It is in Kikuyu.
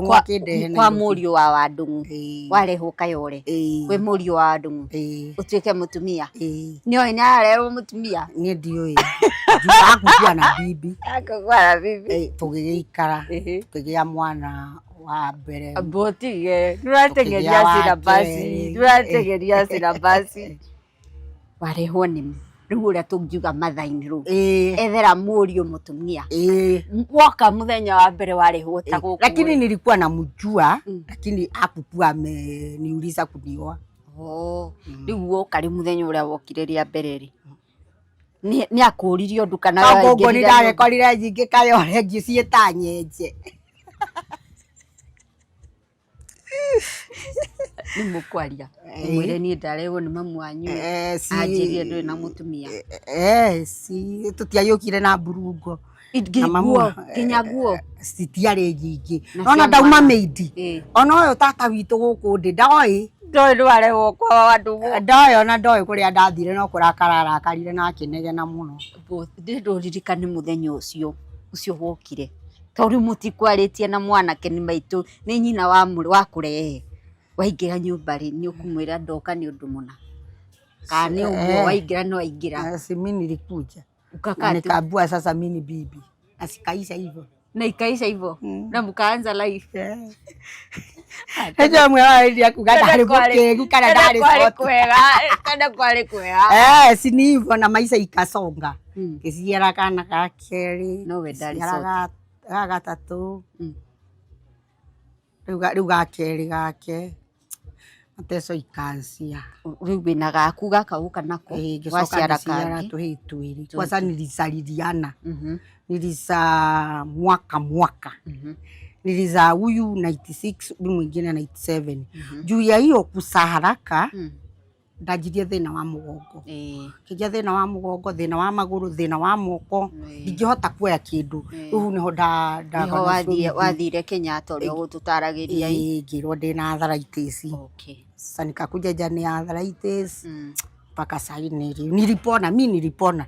Akĩndehe Kwa Nairobi. Mũriũ wa Wandũng'ũ. Warehwo Kayore kwĩ mũriũ wa Wandũng'ũ ũtuĩke mũtumia. Nĩoĩ nĩ ararerwo mũtumia? Niĩ ndiũĩ. Akukua na bibi. Akakua na bibi. Tũgĩgĩikara, tũkĩgĩa mwana wa mbere. Mbotige nĩũratengeria Tũkĩgĩa wa syllabus. kerĩ. Nĩũratengeria syllabus. Warehwo nĩ rĩu ũrĩa tũngiuga mathainĩ rĩu ethera mũriũ mũtumia. Woka mũthenya wa mbere warehwo ta gũkũ Lakini rĩ. Nilikuwa namjua, lakini hakukuwa ameniuliza kunioa. Oh, rĩu woka rĩ, mũthenya ũrĩa wokire rĩa mbere rĩ, nĩ akũririe ũndũ kana we Koguo waingĩrire nĩ nyũmba? Ndagekorire nyingĩ Kayore ngĩciĩta nyenje. Nĩ mũkwaria mwĩre niĩ ndarehwo nĩ mamu wanyu, anjĩrire ndũrĩ na mũtumia. Si tũtiagĩũkire na mburungo. Na Nguo, nginya nguo? Citiarĩ nyingĩ. Na Nona cia ndauma mwana. mĩindi. Ona ũyũ tata witũ gũkũ ndĩ ndoĩ. Ndoĩ ndwarehwo kwa Wandũgũ. Ndoĩ, ona ndoĩ kũrĩa ndathire, no kũrakara arakarire na akĩnegena mũno. Ndĩrenda ũririkane mũthenya ũcio wokire, tondũ rĩu mũtikwarĩtie na mwanake, nĩ maitũ, nĩ nyina wa kũrehe. Waingĩra nyũmba rĩ, nĩ ũkũmwĩra ndoka nĩ ũndũ mũna, kana nĩ ũguo waingĩra no waingĩra? Si mimi nilikuja na Ukakaa tu. Nikaambiwa sasa mimi ni bibi na sikaisha hivyo. Na ikaisha hivyo na mkaanza life. Nĩnjũĩ mwe wa kuga ndarĩ mũkĩgu kana ndarĩ kwarĩ coti. Kwega kana kwarĩ kwega. Eh, si ni hivyo, na maisha ikasonga. Ngĩciara kana ga kerĩ. No we ndarĩ ngĩciara coti. Ga gatatũ. Rĩu ga kerĩ gake mateso ikaanzia. Rĩu wĩna gaku gaka ũka nako? Ngĩcoka waciara ngĩciara kangĩ. Tũhĩĩ twĩrĩ. Kwanza nilizaliliana, nilizaa mwaka mwaka. Nilizaa huyu 96, huyu mwingine 97. Juu ya hiyo kuzaa haraka, ndanjirie thĩna wa mũgongo. Kĩgĩa thĩna wa mũgongo, thĩna wa magũrũ, thĩna wa moko, ndingĩhota kuoya kĩndũ. Rĩu hau nĩho Nĩho ndagona. Wathire Kenyatta ũrĩa ũgũtũtaragĩria ĩ? Ĩĩ, ngĩrwo ndĩna arthritis. Sasa nikakuja jani ya arthritis mpaka sahii nilipona, mi nilipona.